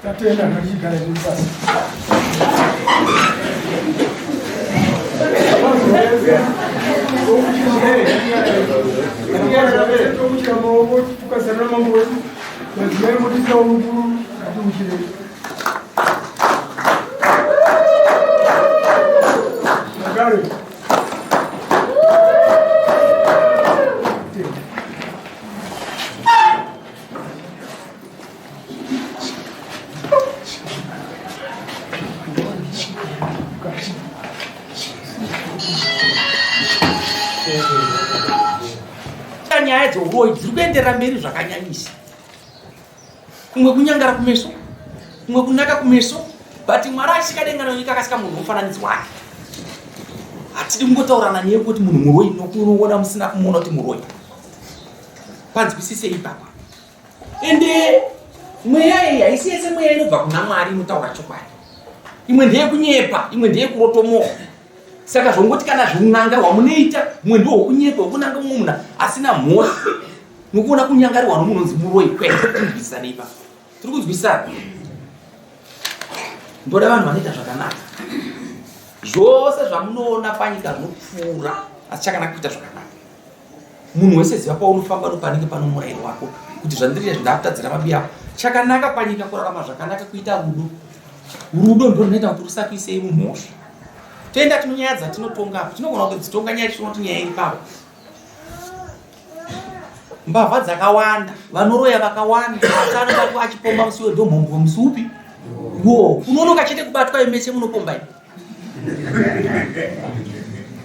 Tatenda ngatichigara zviri pasi. Tokuchira maoko tukazarura mambo wedu madzimai motisawo mukuru ngatiuchirei. Magare. Nyaya dzeuroyi dziri kuenderera mberi zvakanyanyisa. Kumwe kunyangara kumeso, kumwe kunaka kumeso, but Mwari achisika denga nenyika akasika munhu mufananidzo wake. Hatidi kungotaurana neye kuti munhu muroyi nokunoona musina kumuona kuti muroyi. Panzwisise ipapa. Ende mweya iyi haisi yese mweya inobva kuna Mwari inotaura chokwadi. Imwe ndeyekunyepa, imwe ndeyekurotomoka. Saka zvongoti kana zveun'anga hwamunoita mumwe ndiwo hwekunyepa hwekunanga mumwe munhu asina mhosva nokuona kunyangarirwa nomunhu unonzi muroyi kwete tinzwisisane ipapo tiri kunzwisisana ndoda vanhu vanoita zvakanaka zvose zvamunoona panyika zvinopfuura asi chakanaka kuita zvakanaka munhu wese ziva paunofamba nopanenge pano murayiro wako kuti zvandiri izvi ndakutadzira mabi ako chakanaka panyika kurarama zvakanaka kuita rudo rudo ndo runoita kuti rusakuisei mumhosva toenda tinonyaya dzatinotonga apo tinogona kutodzitonga nyaya tichiona kuti nyaya iri pavo mbavha dzakawanda vanoroya vakawanda asi anobatwa achipomba musi wedomhombwe musi upi wo kunonoka chete kubatwa imese munopomba imi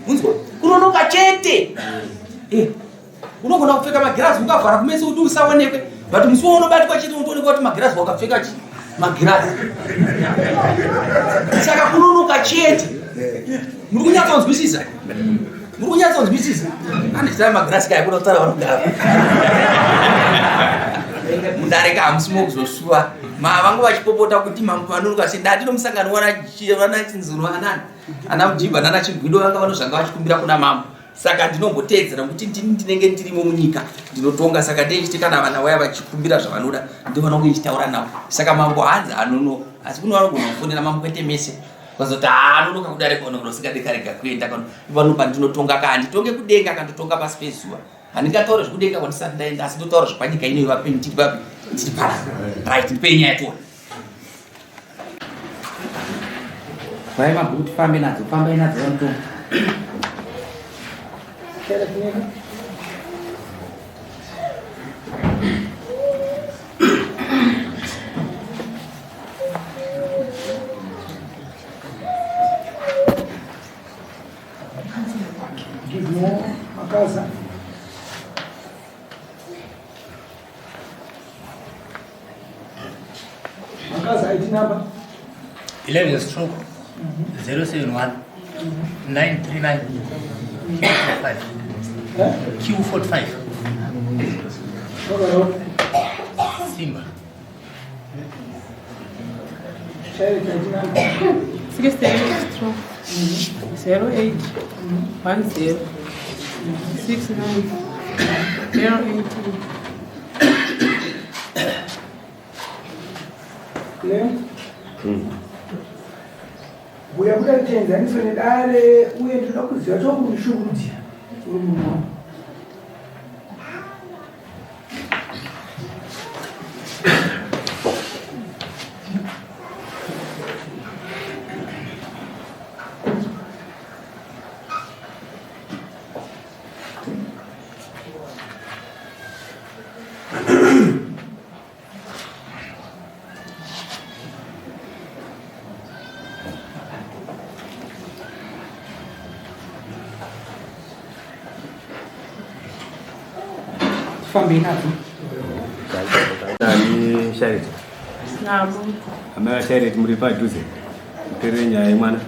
unzwa kunonoka chete eh, unogona kupfeka magirazi ukavhara kumeso kuti usaonekwe but musi waunobatwa chete unotoonekwa kuti magirazi wakapfeka chi magirazi saka kunonoka chete muri kunyatsonzwisisa muri kunyatsonzwisisa andiziva magirazi kaya kuda kutaura vanogara mudare ka hamusi mokuzosuwa ma vangu vachipopota kuti mambo vanonoka sei ndati nomusangano wana chinzuro anani ana mujibha nana chigwido vanga vanozvanga vachikumbira kuna mambo saka ndinomboteedzera kuti ndini ndinenge ndirimo munyika ndinotonga saka ndeichiti kana vana vaya vachikumbira zvavanoda ndovana kunge ndichitaura navo saka mambo hanzi anono asi kuno vanogona kufonera mambo kwete mese vazoti haa anonoka kudare kono usingade karega kuenda kano vano pandinotonga ka handitonge kudenga kandotonga pasi pezuva handingataure zvekudenga kwandisati ndaenda asi ndotaura zvepanyika ino vapenyu tiri papi tiri pano right ndipei nyaya tiona Vai mabhuku tifambe nadzo, fambai nadzo vamutongo. Give more, Makaza. Makazi ID number? 11 stroke 071 939 Q45. Q45. Simba. 68 stroke 08 10 69 018. Mbuya kuda tienzaniso nedare uye ndinoda kuziva chokundishungurudzira uri munhu wangu. Ngatifambei nadzo. Ani Charity. Nabo. Amai vaCharity muri padhuze. Muteerere nyaya yemwana.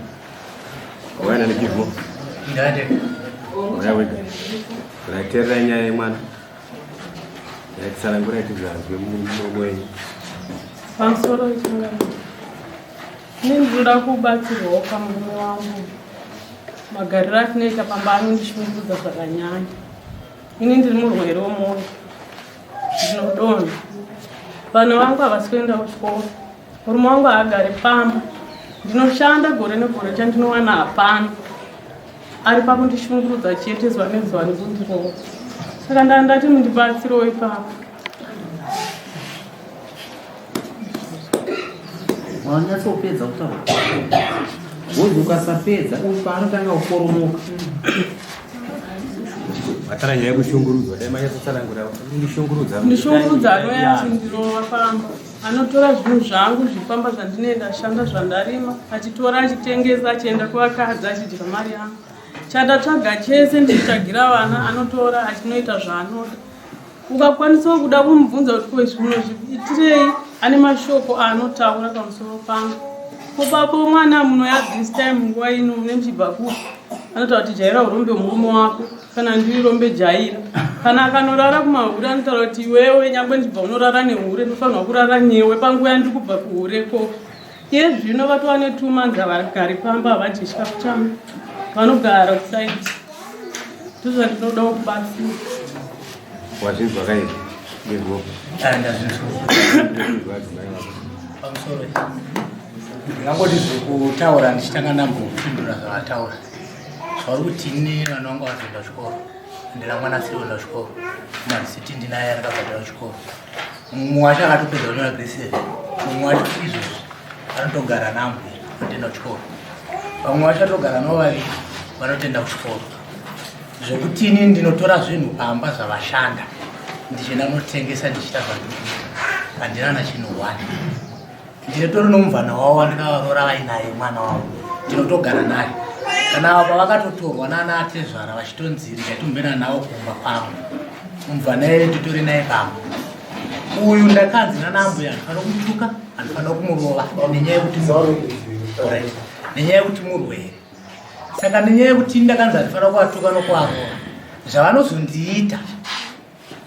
Wauya nani Givemore? Ndade. Wauya wega. Raiteererai nyaya yemwana. Raitsanangurai tizanzwe muromo wenyu. Pamusoro wechingano. Ini ndinoda kubatsirwawo pamurume wangu. Magariro atinoita pamba anondishungurudza zvakanyanya. Ini ndiri murwere womwoyo. Ndinodonha. Vana vangu havasi kuenda kuchikoro. Murume wangu haagari pamba. Ndinoshanda gore negore chandinowana hapana. Ari pakundishungurudza chete zuva nezuva nekundirova. Saka ndandati mundibatsirewo ipapo. Wanyatsopedza kutaura. Wozi ukasapedza uyu paanotanga kukoromoka. Matara nyaya yekushungurudzwa dai manyatsotsanangura ndishungurudza. Ndishungurudza anouya achindirova pamba. Anotora zvinhu zvangu zvipamba zvandinoenda shanda zvandarima achitora achitengesa achienda kuvakadzi achidya mari yangu. Chandatsvaga chese ndichitsvagira vana anotora achinoita zvaanoda. Ukakwanisawo kuda kumubvunza kuti ko izvi munozviitirei ane mashoko aanotaura pamusoro pangu. Ko baba mwana munoya this time nguva ino mune muchibva kupi? Anotaura kuti jaira urombe murume wako kana ndiri rombe jaira. Kana akanorara kumahure anotaura kuti iwewe nyangwe ndichibva unorara nehure ndinofanirwa kurara newe panguva yandiri kubva kuhure ko. Iye zvino vatova ne2 months havagari pamba havadyi chikafu changu. Vanogara kusaiti. Ndozvandinodawo kubatsira. Wazvinzwa kaizvi? Ndizvo. Ndazvinzwa. Pamusoro. Ndingangoti zvekutaura ndichitanga ndambopindura zvavataura. Zvauri kuti ini vana vangu vazoenda kuchikoro. Ndina mwana asiri kuenda kuchikoro. Mandisiti ndinaye akabhadhara kuchikoro. Mumwe wacho akatopedza kunyora grade seven. Mumwe wacho izvozvi anotogara nambuya anotenda kuchikoro. Vamwe vacho atogara navo vaviri vanotenda kuchikoro. Zvekuti ini ndinotora zvinhu pamba zvavashanda ndichienda kunotengesa ndichiita zvandinoita. Handina na chinhu one. Ndinotori nomubvana wavo wandakavaroora vainaye mwana wavo ndinotogara naye. Kana ava pavakatotorwa nana atezvara vachitonzi regai navo kumba kwavo. Mubvana iye nditori naye pamba. Uyu ndakanzi nana ambuya handifanira kumutuka, handifanira kumurova nenyaya yekuti Alright. Nenyaya yekuti murwere. Saka nenyaya yekuti ndakanzi handifanira kuvatuka nokuvarova. Zvavanozondiita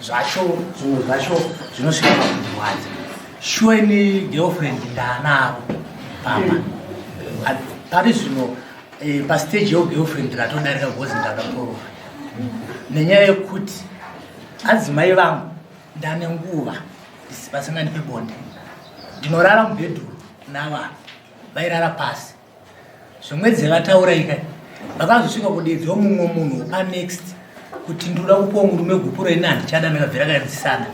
zvacho zvimwe zvacho zvinosvika pakundirwadza. Shuwa ini girlfriend ndaanaro pamba. Pari zvino pastage yegirlfriend ratodarika because ndakatorora. Nenyaya yekuti adzimai vangu ndane nguva vasingandipe bonde. Ndinorara mubhedhuru navana vairara pasi. Zvimwedzi vataura ika vakazosvika kudeedzwa mumwe munhu panext kuti ndinoda kupuwa murume gupuro ini handichada ndakabvira kainzisana.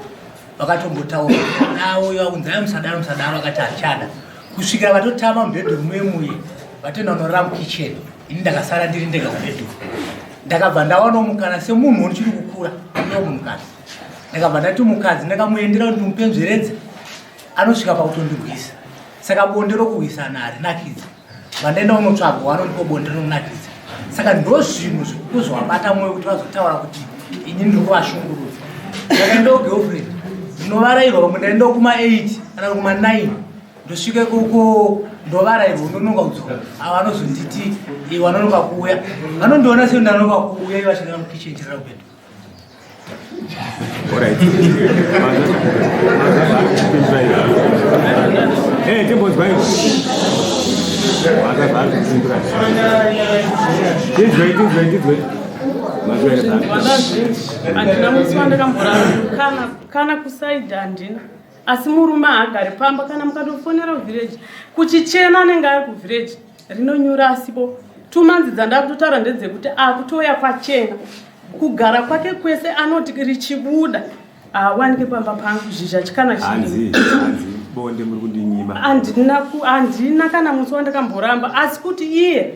Vakatombotaura navo vakunzi ayo musadaro musadaro vakati handichada kusvikira vatotama mubhedhuru memuye vatoenda kunorara mukitchen ini ndakasara ndiri ndega mubhedhuru. Ndakabva ndawanawo mukana semunhu ndichiri kukura ndiwo munhukadzi. Ndakabva ndati mukadzi ndakamuendera kuti ndimupenzveredze anosvika pakutondirwisa. Saka bonde rokurwisana harinakidzi. Vandaenda kunotsvaga vanondipa bonde rinonakidza. Saka ndozvinhu zvikuzovabata mwoyo kuti vazotaura kuti ini ndiri kuvashungurudza. Ndakaendawo girlfriend ndinovarairwa vamwe ndaendawo kuma 8 kana kuma 9 ndosvika ikoko ndovarairwa ndononga kudzoka. Ava vanozonditi vanonoka kuuya. Vanondiona sei ndanonoka kuuya ivo vachirara mukitchen chirara kubhedha. Alright. Hey, timbonzwai. Tinzwei, tinzwei, tinzwei. Handina musi wandakamborara kana kusaidha handina. Asi murume haagari pamba kana mukatofonera kuvhireji. Kuchichena anenge ari kuvhireji rinonyura asipo. 2 months dzandakutotaura ndedzekuti akutouya kwachena. Kugara kwake kwese anoti richibuda haawanike pamba pangu zhizha chikana chii. Hanzi, hanzi bonde muri kundinyima. Handina kana musi wandakamboramba asi kuti iye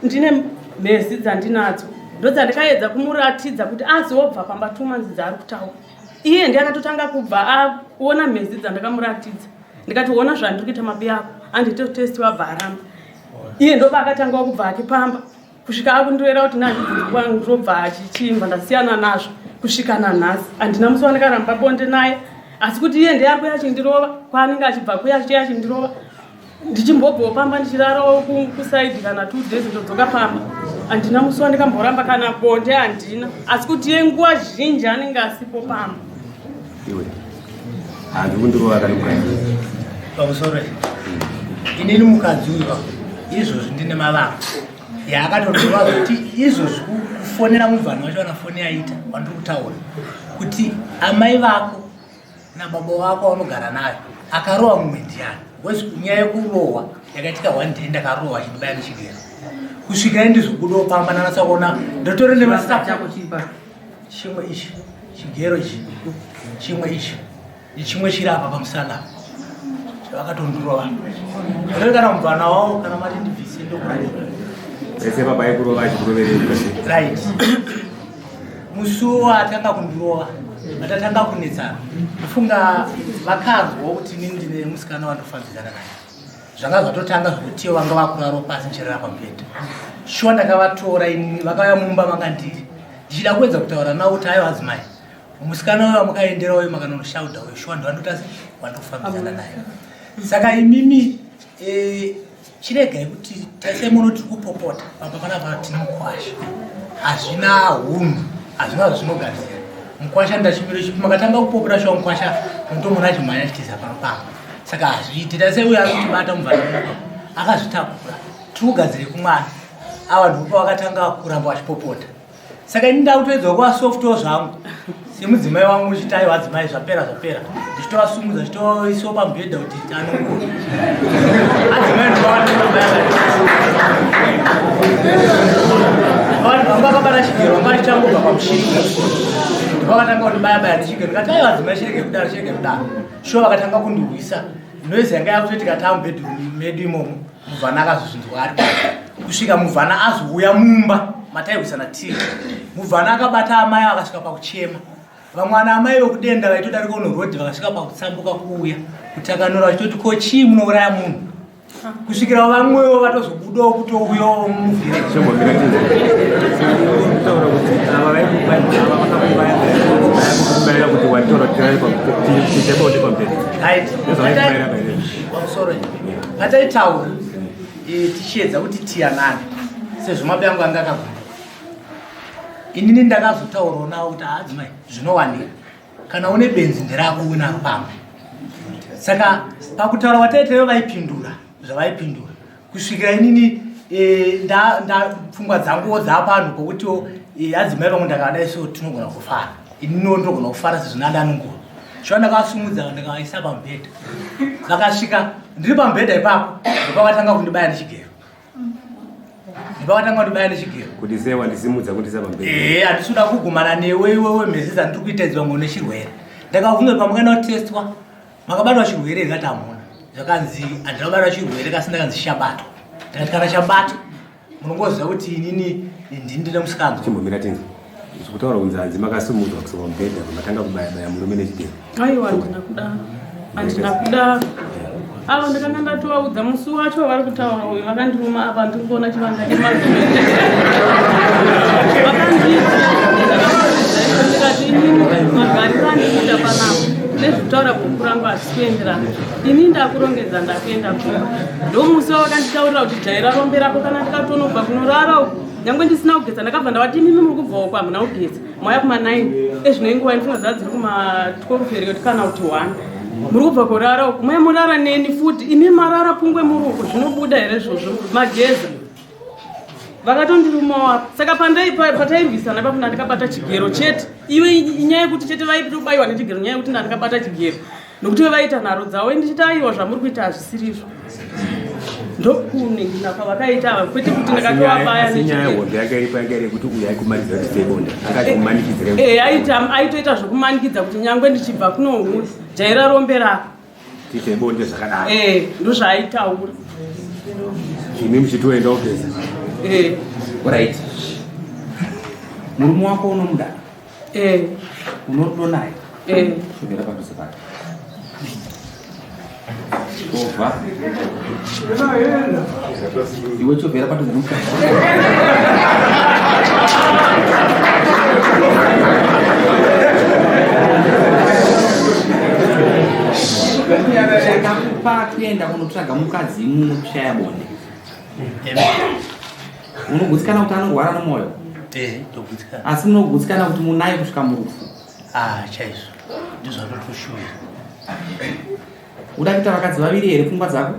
ndine mhezi dzandinadzo ndodzandikaedza kumuratidza kuti azobva pamba 2 months dzaari kutaura. Iye ndiye akatotanga kubva aona mhezi dzandakamuratidza. Ndikati ona zvandiri kuita mabi ako handite test wabva aramba. Iye ndopa akatanga kubva ake pamba kusvika akundirera kuti ndobva achichimba ndasiyana nazvo. Kusvika nanhasi handina musi wandakaramba bonde naye, asi kuti iye ndiye ari kuya achindirova kwaanenge achibva kuya achiya achindirova, ndichimbobvawo pamba ndichirarawo kusaidi kana 2 days ndodzoka pamba. Handina musi wandikamboramba kana bonde handina, asi kuti iye nguva zhinji anenge asipo pamba. Iwe handi kundirova kana mukadzi. Pamusoro inini mukadzi uyu izvozvi ndine mavanga yaakatondorova kuti izvozvi kufonera mubvana wacho kana foni yaita wandiri kutaura kuti amai vako nababa wako waunogara nayo akarova mumwe ndiani, because nyaya yekurohwa yakaitika one day ndakarohwa chindibaya nechigero kusvika ndizobudawo pamba ndanatsa kuona ndotori chako chiri pa chimwe ichi chigero ichi chimwe ichi nechimwe chiri apa pamusana vakatondurova ndori kana mubvana wavo kana mati ndibvise ndokuratidza ese baba aikurova achikuroverei. Right, musi watanga kundirova vatatanga kunetsana, ndofunga vakanzwa kuti inini ndine musikana wandofambidzana naye, zvanga zvatotanga zvekuti vanga vakuraro pasi ndichirara pamubhedha. Shuwa ndakavatora inini, vakauya mumba manga ndiri ndichida kuedza kutaura navo kuti aiwa adzimai, musikana uyo wamukaendera uyo makanonoshauda uyo shuwa ndowandotasi wandofambidzana naye, saka imimi chiregai kuti tese muno tiri kupopota pamba panapa tine mukwasha, hazvina hunhu, hazvina zvazvinogadzira. Mukwasha ndachimiro chipi makatanga kupopota shuwa mukwasha munotomona achimhanya achitiza pano pamba, saka hazviiti. Tase uyo ari kutibata mubvana akazvitakura, tiri kugadzire kumwana ava, ndipo vakatanga kuramba vachipopota. Saka ini ndakutoedzawo kuva softo zvangu semudzimai wangu uchiti aiwa adzimai, zvapera zvapera, ndichitovasumudza ndichitoisawo pamubhedha kuti anongura adzimai. Vanhu vanga vakabata chigero, vanga vachichangobva pamushini, ndopakatanga kundibaya baya nechigero. Ndikati aiwa adzimai, chirege kudaro, chirege kudaro. Shuwa vakatanga kundirwisa, noise yanga yakutoitika taa mubhedroom medu imomo. Mubvana akazozvinzwa ari kusvika mubvana azouya mumba matairwisana tiri, mubvana akabata amai akasvika pakuchema. Vamwe ana amai vekudenda vaitodarika uno rodhi vakasvika pakutsambuka kuuya kutakanura vachitoti ko chii munouraya munhu, kusvikira vamwewo vatozobudawo kutouyawo muvhire. Chimbomira taura kuti ava vaikubaya, ava vakakubaya, vaikukubayira kuti wataura kuti tiite bonde pamubhedha. Right. Ndozvavaikubayira bayira. Pamusoro pataitaura tichiedza kuti tiyanane sezvo mabe angu anga akagumbuka, inini ndakazotaurawo navo kuti adzimai, zvinowanika kana une benzi nderako unaro pamba. Saka pakutaura wataitayo vaipindura zvavaipindura kusvikira inini pfungwa dzanguwo dzapanhu pokutiwo adzimai vamwe ndakadai so tinogona kufara, ininiwo ndinogona kufara sezvo ndandanunguva. Shuwa ndakavasumudza ndakavaisa pamubhedha, vakasvika ndiri pamubhedha ipapo ndopakatanga kundibaya nechigero, ndopakatanga kundibaya nechigero. Kuti sei wandisimudza kundisa pamubhedha? Ee, handisi kuda kugumana newe iwewe, mhezi dzandiri kuita idzi vamwe une chirwere. Ndakabvunza pamakaenda kutestwa makabatwa chirwere here, kati hamuna. Zvakanzi handina kubatwa chirwere kasi ndakanzi chabatwa. Ndakati kana chabatwa munongoziva kuti inini ndini ndine musikanzwa. Chimbomira tinzi kutaura kunzi hanzi makasimudzwa kuisa pamubhedha pamatanga kubaya baya murume nechigero. Aiwa, handina kudaro, handina kudaro. Avo ndakanga ndatovaudza musi wacho vari kutaura uyu vakandiruma apa ndiri kuona chivanga chemazino, vakanditi ndikati inini magariro andikuita panapa nezvekutaura bhuku rangu hazvisi kuenderana, ini ndakurongedza ndakuenda kumba. Ndomusi wavakanditaurira kuti jaira rombe rako kana ndikatonobva kunorara uku nyange ndisina kugeza. Ndakabva ndavati imimi muri kubvawo uko hamuna kugeza, mauya kuma9 ezvino inguva inofunga dzaa dziri kuma12 here kana kuti 1, muri kubva kurara uku mauya murara neni futi, imi marara pungwe muri uku, zvinobuda here izvozvo mageza? Vakatondirumawo apa. Saka patairwisana ipapo ndandikabata chigero chete, iwe inyaya yekuti chete vaitobayiwa nechigero, nyaya yekuti ndandikabata chigero nokuti vaita nharo dzavo ndichiti aiwa zvamuri kuita hazvisirizvo, ndokuningina kwavakaita ava, kwete kuti ndakatovabaya. Asi nyaya hombe yanga iripo yanga iri yekuti uyu aikumanikidzira kuti tiite bonde, akati Eh, aitoita zvokumanikidza kuti nyangwe ndichibva kunohura jaira rombe rako tiite bonde zvakadaro. Eh, ndozvaaitaura. Imi muchitoenda kugeza. Eh. Right, murume wako unomuda? Eh. Unorudo naye? Eh. Chobvera padhuze pake, chovha iwe, chobvera padhuze nomukadzi. Unoenda kunotsvaga mukadzi mumwe kushaya bonde. Unogutsikana kuti anorwara nomwoyo? Eh, ndogutsikana. Asi munogutsikana kuti munaye kusvika murufu? Ah, chaizvo. Ndizvatotoshuwira. Uda kuita vakadzi vaviri here pfungwa dzako?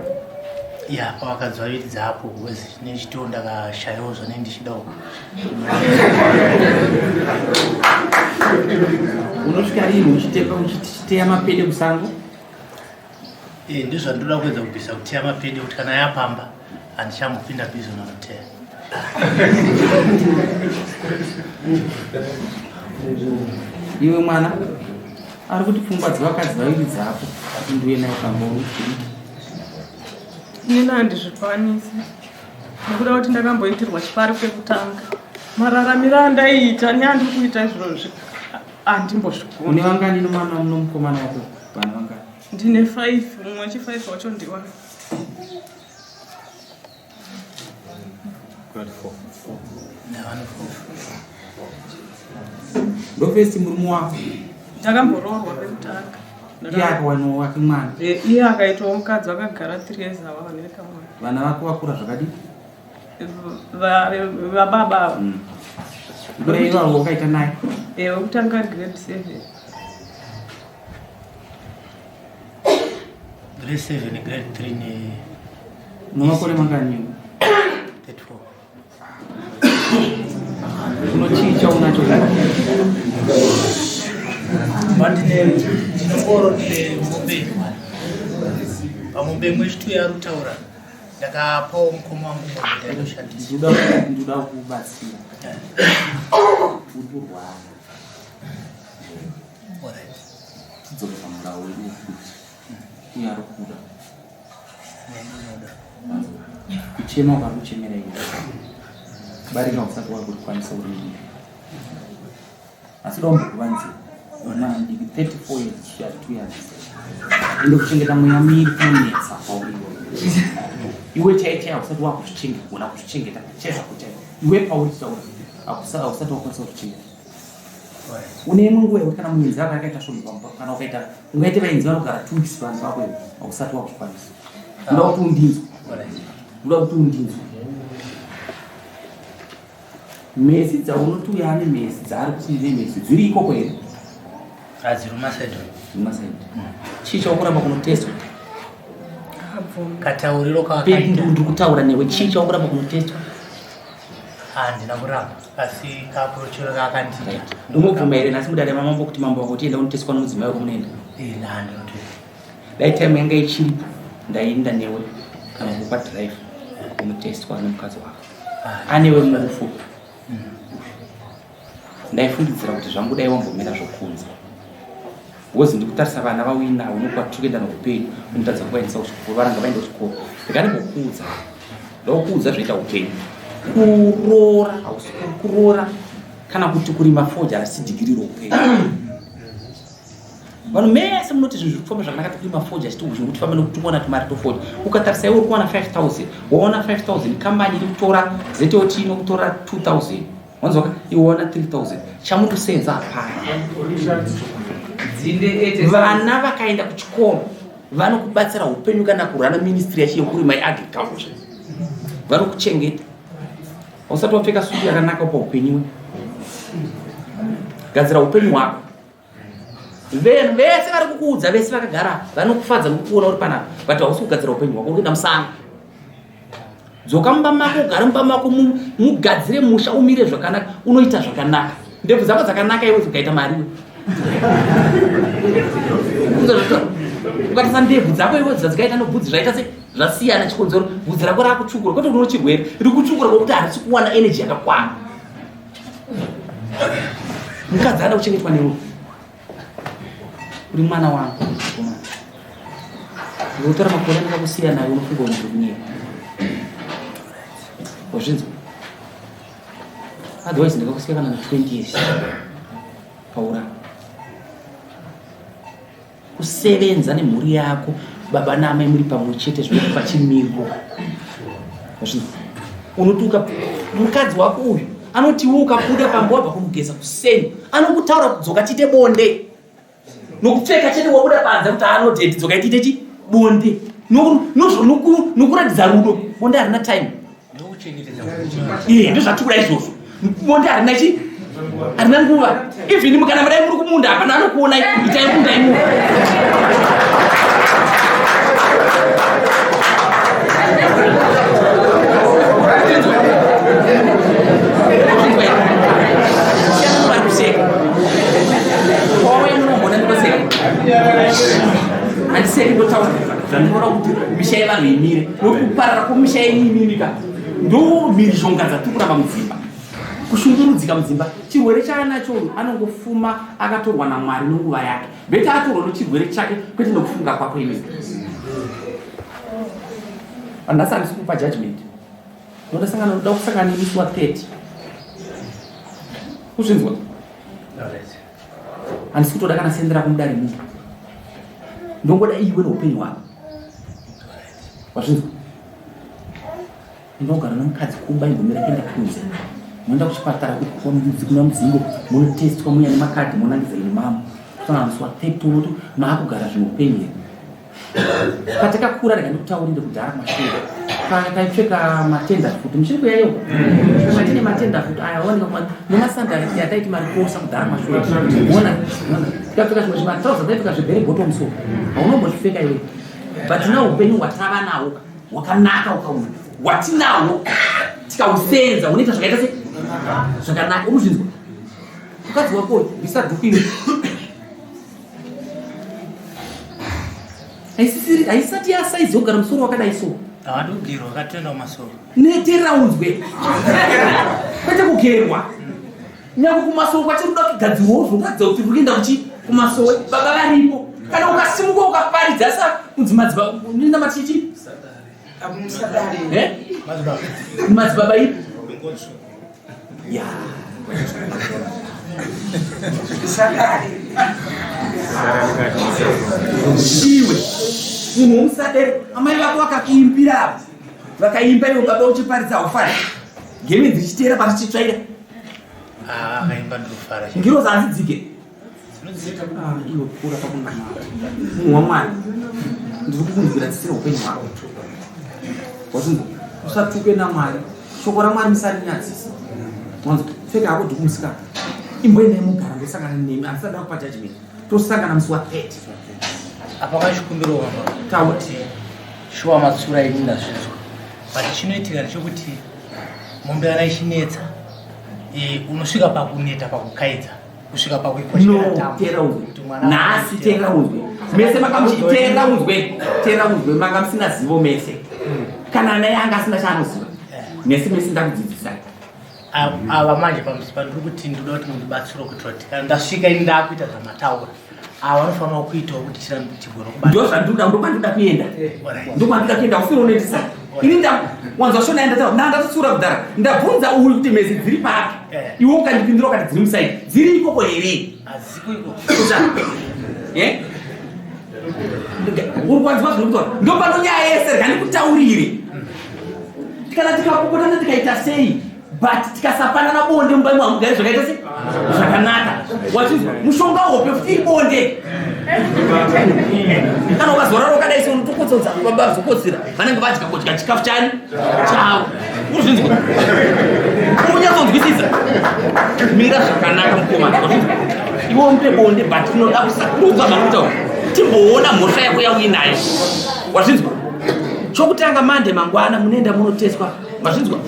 Ya, pavakadzi vaviri dzapo because nechitoo ndakashayawo zvanei ndichidawo. Unosvika rini uchitepa uchiteya mapede kusango? Eh, ndizvandoda kuedza kubvisa kuteya mapede kuti kana yapamba handichambopinda busy nanoteya. Iwe mwana ari kuti pfungwa dzevakadzi vaviri dzako ati ndiuye nayo pamba unotii? Inini handizvikwanisi nekuda kuti ndakamboitirwa chipari pekutanga. Mararamiro andaiita neandiri kuita izvozvi handimbozvikoni. Une vangani nomwana nomukomana wako vana vangani? Ndine 5, mumwe wechi 5 wacho ndiwa. Ndofesi murume wako Ndakamboroorwa pekutanga. Iye akawanawo wake mwana. Eh, iye akaitawo mukadzi vakagara 3 years ava vane kamwana. Vana vako vakura zvakadii? Vababa ava. Kura ivavo wakaita naye? Eh, wekutanga ari grade 7. Grade 7, grade 3 ne Unomakore mangani? 34. Uno chii chaunacho? Pandine ndinongoro ndine mombe. Pamombe imwe chitu yaari kutaura ndakapawo mukoma wangu mombe ndaitoshandisa. Ndoda kubatsira. Uri kurwara. Alright. Tidzoke pamurawo wedu wekuti uyo ari kuda. Kuchema ukari kuchemera iwe. Barika usati wakurikwanisa uri mudiki. Asi dombokuvanzira. Mwana mudiki 34 years she had 2 years. Ende kuchengeta mweya miiri kunonetsa kwauri iwe. Iwe chai chai hausati wakuzvichengeta, kugona kuzvichengeta chezvako chai. Iwe pauri taura hausati wakwanisa kuzvichengeta. Une imwe nguva yekuti kana muenzi wako akaita svondo pamba kana ukaita ungaite vaenzi vanogara 2 weeks vanhu vako iwe hausati wakuzvikwanisa. Ndoda kuti undinzwe. Ndoda kuti undinzwe. Mhezi dzaunoti uyo ane mhezi dzaari kuti ndine mhezi dziri ikoko here? Hadziri mumasaidi. Mumasaidi. Chii chaukuramba kunotestwa? Katauriro kawakaita. Ndiri kutaura newe chii chaukuramba kunotestwa? Handina kuramba asi kaapproachero kaakandiita. Unobvuma here nhasi mudare mamambo kuti mambo wako tienda unotestwa nomudzimai wako munoenda? Eh, handinotoenda. Dai time yanga ichiripo ndaienda newe kana kupa drive unotestwa nemukadzi wako. Anewe murufu. Ndaifungidzira kuti zvangu dai wambomira zvokunza. Wozi ndikutarisa vana vauinavo nokwatiri kuenda noupenyu unotadza kuvaendesa kuchikoro varanga vaenda kuchikoro. Ndikandimbokuudza. Ndokuudza zvoita upenyu. Kuroora hausi kuroora kana kuti kurima fodya harisi dhigiri roupenyu. Vanhu mese munoti zvinhu zviri kufamba zvakanaka tikurima fodya chiti tifambe nekuti timari tofodya. Ukatarisa iwe uri kuwana 5000, waona 5000 kambani iri kutora ZOT inokutora 2000. Wanzwa iwe waona 3000. Chamutosenza hapana. Vana vakaenda kuchikoro vanokubatsira upenyu kana kurana ministry yacho yekurima yeagriculture. Vanokuchengeta. Hausati wapfeka sutu yakanaka paupenyu. Gadzira upenyu hwako. Vanhu vese vari kukuudza vese vakagara vanokufadza nokukuona uri panapa but hausi kugadzira upenyu hwako uri kuenda musango. Dzoka mumba mako ugare mumba mako mugadzire musha umire zvakanaka unoita zvakanaka. Ndebvu dzako dzakanaka iwe ukaita mari iwe. Ukatarisa ndebvu dzako iwe dzadzikaita nobvudzi zvaita se zvasiyana chikonzero bvudzi rako rakutsvukura kwete kuti unochirwere riri kutsvukura kwekuti harisi kuwana energy yakakwana. Mukadzi ada kuchengetwa newe. Uri mwana wangu. Unotora makore andakakusiya nayo unofunga kuti ndiri kunyepa. Wazvinzwa? Otherwise ndakakusiya kana na 20 years. Paura. Kusevenza nemhuri yako baba naamai muri pamwe chete zvinokupa chimiro. Wazvinzwa? Unotuka mukadzi wako uyu anoti iwe ukabuda pamba wabva kunogeza kuseni anokutaura kudzoka tiite bonde nokupfeka chete wabuda panze kuti anodheti dzoka tiite chi bonde. Nokuratidza rudo. Bonde harina time. Iye ndozvatikuda izvozvo. Bonde harina chi? Harina nguva. Even kana mudai muri kumunda hapana anokuonai, itai munda imomo. Handiseki, ndotaura zvandinoona kuti misha yevanhu imire nokuparara kwemisha yenyu imimika. Ndo mhirizhonga dzatiri kuramba mudzimba, kushungurudzika mudzimba. Chirwere chaanacho anongofuma akatorwa naMwari nenguva yake. Beta atorwa nechirwere chake, kwete nokufunga kwako imimi. Nhasi handisi kupa judgment. Ndoda kusangana nemusi wa 30. Kuzvinzwa? Handisi kutoda kana sendera kumudare muno. Ndongoda iwe neupenyu hwako. Wazvinzwa? Ndinogara nomukadzi kumba, imbomira kuenda kunze. Moenda kuchipatara kuna Mudzingo, munotestwa, muya nemakadhi, monangidza ini mamo. Kusangana musi wa 30 unoti maakugara zvimwe upenyu here? Patakakura, rega ndikutaurire, kudhara kumashure taipfeka matenda futi. Muchiri kuyayeuka matine matenda futi aya waoneka nemasandari yataiti marikosa kudhara kumashure. Ona, tikapfeka zvimwe zvimatrauza, taipfeka zvebell bottom, so haunombozvipfeka iwe. But na upenyu hwatava nawo hwakanaka, ukauna hwatinahwo tikausenza unoita zvakaita se zvakanaka. Unozvinzwa? Mukadzi wako, bvisa dhuku iwe. Haisisiri, haisati yasaizi yokugara musoro wakadai so. Havadi kugerwa, vakatoenda kumasoro. Neterera unzwe, kwete kugerwa. Nyange kumasowe kwachiri kuda kugadzirwawo zvokuratidza kuti uri kuenda kuchi kumasowe. Baba varipo. Kana ukasimuka ukaparidza sa kunzi madzibaba nina machichi. Eh? Madzibaba ipi? Ya. Iwe munhu womusadere, amai vako vakakuimbira ava, vakaimba iwe baba uchiparidza, haufari geme dzichiteera parichitsvaira. Akaimba ndinofara. Ngirozi hanzidzike. Iwe kura pakunamata, munhu waMwari. Ndiri kukunzwira tsitsi reupenyu hwako. Wazvinzwa? Usatuke naMwari. Shoko raMwari musarinyadzisa. Wanzwa? Pfeka hako dhuku, musikana. Imboendai mugara, ndosangana nemi. Handisada kupa judgment. Tosangana musi wa 30. Apa kachikumbiro wamba. Taura. Kuti shuwa matsura ini ndazvinzwa, but chinoitika ndechekuti mombe kana ichinetsa, unosvika pakuneta, pakukaidza, kusvika No. pakuikoshera. Teera unzwe. Nhasi teera unzwe mese makamuchi. Teera unzwe, teera unzwe. Manga musina zivo mese. Kana ana anga asina chaanoziva, mese mese ndakudzidzisai. Ava manje pamusi pandiri kuti ndinoda kuti mundibatsire kuitira kuti kana ndasvika ini ndaakuita zvamataura, ava vanofanira kuitawo kuti chirambe tigone kubata. Ndo zvandinoda, ndokwandinoda kuenda. Ndokwandinoda kuenda. Ufiro unoitisa ini wanzwa shona yandataura. Ndatotsiura kudhara. Ndabvunza uyu kuti mhezi dziri papi. Iwe ukandipindura ukati dziri musaidi. Dziri ikoko here? Hadziko iko. Kuta. Eh? Uri kwanzwa zviri kutaura? Ndopano nyaya yese. Rega ndikutaurire. Kana tikapopotana, tikaita sei, but tikasapanana bonde mumba imo, hamugari zvakaita sei zvakanaka. Wachinzwa? Mushonga hope futi ibonde. Kana ukazorara wakadai se, unotokotsodza. Baba vazokotsira, vanenge vadya kudya chikafu chani chavo. Urikuzvinzwa? Unyatsonzwisisa? Mira zvakanaka, mukomana. Wazvinzwa? Iwe mupe bonde, but tinoda kusakurudza zvakutaura, timboona mhosva yako yauinayo. Wazvinzwa? Chokutanga, mande mangwana munoenda munoteswa. Mazvinzwa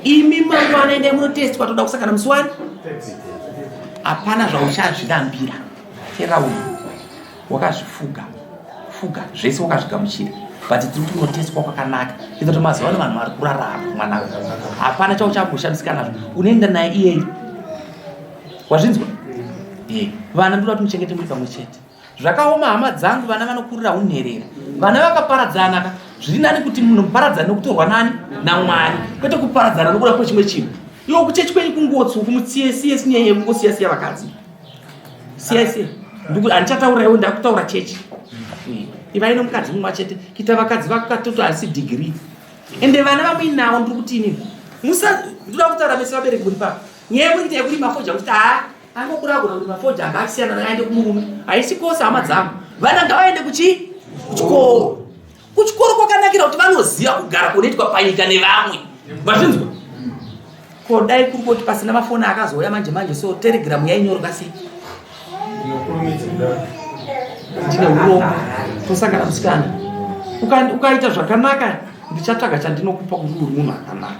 imi? Mangwana endai munoteswa. Toda kusangana musi wani. Hapana zvauchazvirambira. Tera uyu wakazvifuga fuga zvese, wakazvigamuchira, but tiri kuti unoteswa kwakanaka kuita kuti mazuva ano vanhu vari kurarama. Mwanangu, hapana chauchamboshamisika nazvo. Unoenda naye iyeyi. Wazvinzwa? Vana ndoda kuti muchengete muri pamwe chete. Zvakaoma, hama dzangu. Vana vanokurira unherera, vana vakaparadzana ka. Zviri nani kuti munhu muparadzane nekutorwa nani naMwari, kwete kuparadzana nokuda kwechimwe chinhu. Iwo kuchechi kwenyu kungotsi uku, mutsiye siye sinyaya yekungosiya siya vakadzi. Siya siya. Handichataura iwo, ndakutaura chechi. Ivai nomukadzi mumwe chete. Kuita vakadzi vakatoto asi degree. Ende vana vamuinawo, ndiri kuti inini musa, ndoda kutaura mese vabereki muri papa. Nyaya yekuita yekurima fodya, kuti haa angokura agona kurima fodya, anga akisiyana, aende kumurume, haisi kosa, hama dzangu. Vana ngavaende kuchi kuchikoro. Kuchikoro kwakanakira kuti vanoziva kugara kunoitwa panyika nevamwe. Mazvinzwa? Ko dai kuri kuti pasina mafoni akazouya manje manje so telegram yainyorwa sei? Ndine urombo tosangana musikana. Ukaita zvakanaka ndichatsvaga chandinokupa kuti uri munhu akanaka.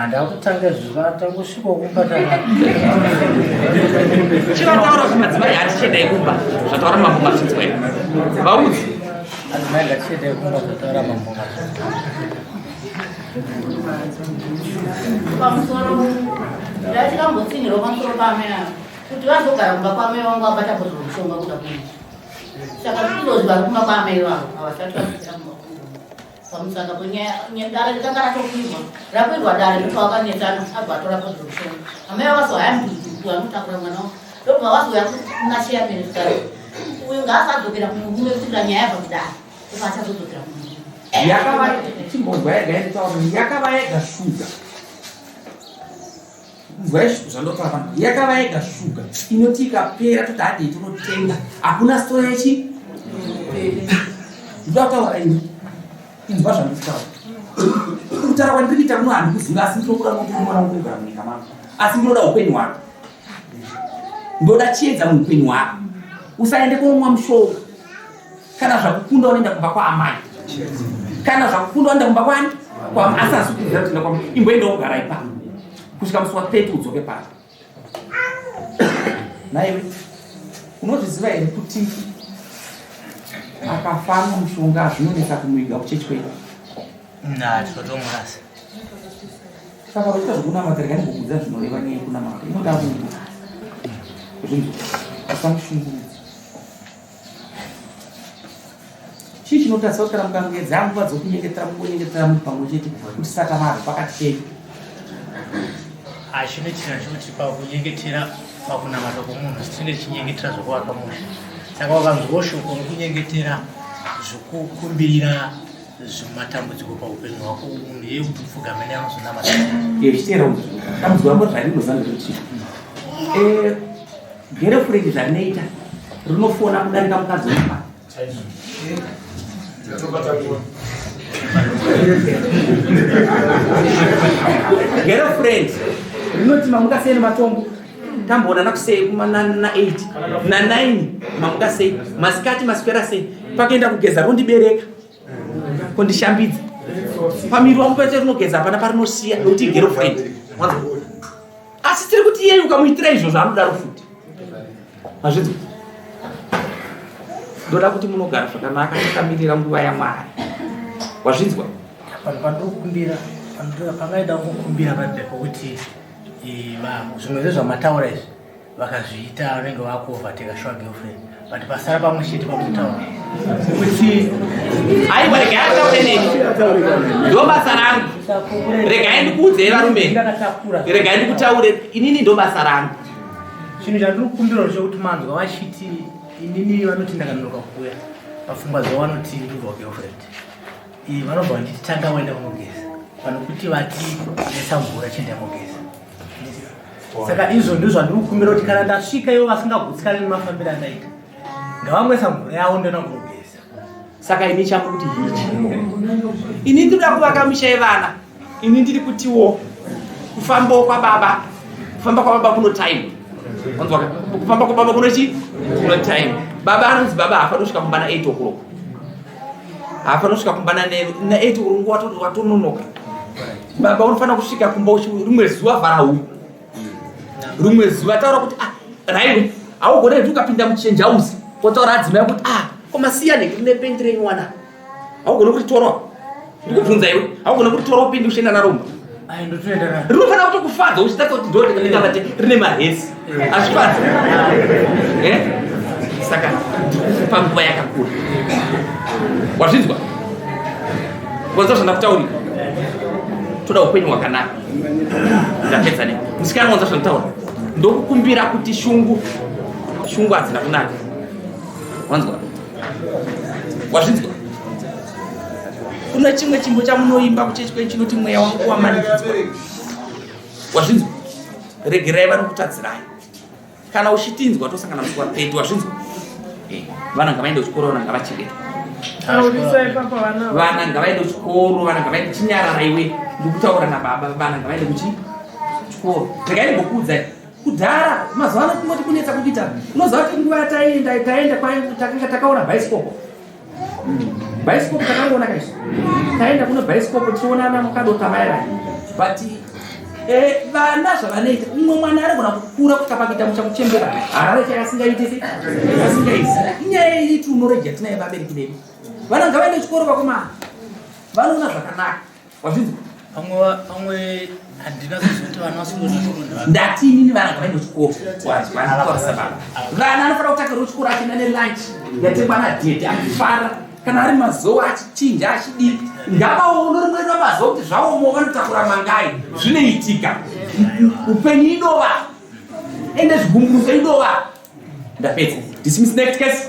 Ndakutanga zvivata kusvika kumba chivataura kuti madzimai hatichiendai kumba zvataura mambo mazvinzwa here vaudzi madzimai ngatichiendai kumba zvataura mambo mazvinzwa pamusoro ndatikambotsinhirwa pamusoro paamai ava kuti vazogara kumba kwaamai vangu vabata bhozvo mushonga kuda kuita saka izvozvi vari kumba kwaamai vavo havasati vazogara kumba Pamusaka penyaya dare rikanga ratokwirwa rakwirwa dare ndopawakanetsana abva atora bhodhoro mushonga amai vakazohaya mudhudhudhu anotakura mwana wavo ndobva vazouya kuna chairman zvikati uyu ngaasadzokera kumurume kusvikira nyaya yabva kudare ndobva achazodzokera kumurume yakava chimbonzwa yega yanditaura yakava yega shuga Nzwai zvandotaura pano. Yakava yega shuga inoti ikapera toti handei tonotenga. Hakuna story yechi ndoda kutaura ini. Inzwa zvandikutaura. Kutaura kwandiri kuita kuno handikuziva asi ndinokuda nokuti mwana wangu unogara munyika mangu. Asi ndinoda upenyu hwako. Ndoda chiedza muupenyu hwako. Usaende kunomwa mushonga. Kana zvakukunda unoenda kumba kwaamai. Kana zvakukunda unoenda kumba kwani? Kwa asi asi kuziva kuti kwa imboenda wogara ipapo. Kusvika musi wa 30 udzoke pano. Naiwe unozviziva here kuti akafamba mushonga zvinonetsa kumuiga kuchechi kwedu? Na tinotomurasa. Saka vachiita zvekunamata regai ndimbokuudza zvinoreva nyaya yekunamata inoda rudo. Zvinzwa usamushungurudza. Chii chinotadzisa kuti kana mukangoedza nguva dzokunyengetera mungonyengetera muri pamwe chete kuti saka vanhu pakati penyu? Chinoitika ndechekuti pakunyengetera pakunamata kwomunhu tinenge tichinyengetera zvokuvaka musha saka wakanzwawo shoko rokunyengetera zvokukumbirira zvimatambudziko paupenyu hwako munhu iye kuti upfugame neanozonamata chiteera dambudziko rako zvarinoza ndekuti Girlfriend zvarinoita rinofona kudarika mukadzi wepa. Girlfriend rinoti mamuka sei nematombo tamboonana kusei kuma na 8 na 9 mamuka sei masikati maswera sei pakuenda kugeza rondibereka kondishambidza pamiri wangu pese rinogeza hapana parinosiya nekuti girlfriend asi tiri kuti iyeyu ukamuitira izvozvo anodaro futi mazvinzwa ndoda kuti munogara zvakanaka takamirira nguva yamwari wazvinzwa panhu pandinokumbira pangaida kukumbira paipe pokuti eh, zvimwe zvezvamataura izvi vakazviita vanenge vakuovateka sure girlfriend but pasara pamwe chete pakutaura kuti aiwa regai ataure neni ndo basa rangu regai ndikuudzei varume regai ndikutaure inini ndo basa rangu chinhu chandiri kukumbira ndechekuti manzwa vachiti inini vanoti ndakanonoka kuuya pafungwa dzavo vanoti ndibva girlfriend iyi vanobva vachiti tanga waenda kunogeza panokuti vati nesa mvura chienda kugeza saka izvo ndizvo zvandiri kukumbira kuti kana ndasvika ivo vasingagutsikani nemafambiro andaita ngavamwesa mvura yavo ndoenda kunogeza saka ini changu kuti hichi ini ndinoda kuvaka misha yevana ini ndiri kutiwo kufambawo kwababa kufamba kwababa kuno time wanzwaka kufamba kwababa kuno chi kuno time baba anonzi baba haafaniri kusvika kumba na 8 o'clock haafaniri kusvika kumba na 8 o'clock watononoka baba unofanira kusvika kumba rimwe zuva vhara huku rimwe zuva taura kuti ah raiwe haugone kuti ukapinda muchange house wotaura adzimai kuti ah komasiya nhingi rine pendi renyu wana haugone kuti torwa ndikubvunza iwe haugone kuti torwa upinde uchienda naro mba rinofanira kutokufadza uchitarisa kuti ndorikavate rine mahesi hazvifadzi eh? saka ndikukupa nguva yakakura wazvinzwa wanzwa zvandakutaurira toda upenyu hwakanaka ndapedza ne musikana wanzwa zvanditaura ndokukumbira kuti shungu shungu hadzina kunaka wanzwa wazvinzwa kuna chimwe chimbo chamunoimba kuchechi kwenyu chinoti mweya wangu wamanikidzwa wazvinzwa regerai vanokutadzirai kana uchitinzwa tosangana musi wa 30 wazvinzwa eh, vana ngavaende kuchikoro vana ngavachengetwa. Taurisai papa vana. Vana ngavaende kuchikoro, vana ngavaende chinyarara iwe. Ndikutaura nababa, vana ngavaende kuchi chikoro. Regai ndimbokuudzai. Kudhara mazuva ano kungoti kunetsa kukuita. Unoziva kuti nguva yataienda taenda takanga takaona bhaisikopo. Bhaisikopo takangoona kaisu. Taenda kuno bhaisikopo tichionana mukadota vaya. But eh, vana zvavanoita umwe mwana anogona kukura kusvika pakuita musha kuchembera harare chakasingaite se asingaisi inyaya iri tiunoreja tinaye vabereki vedu vana ngavaende chikoro vakomana vanoona zvakanaka wazvinzwa pamwe pamwe handina kuzoti vana vasingona chikoro ndati inini vana ngavaende kuchikoro wazwa ndikwarisa baba vana anofanira kutakira kuchikoro achienda nelunch yatengwa nadhedhe achifara kana ari mazowa achichinja achidii ngavaone rimwe ramazowa kuti zvaomo vanotakura mangai zvinoitika upenyu idova ende zvigumbuso idova ndapedza dismiss next case.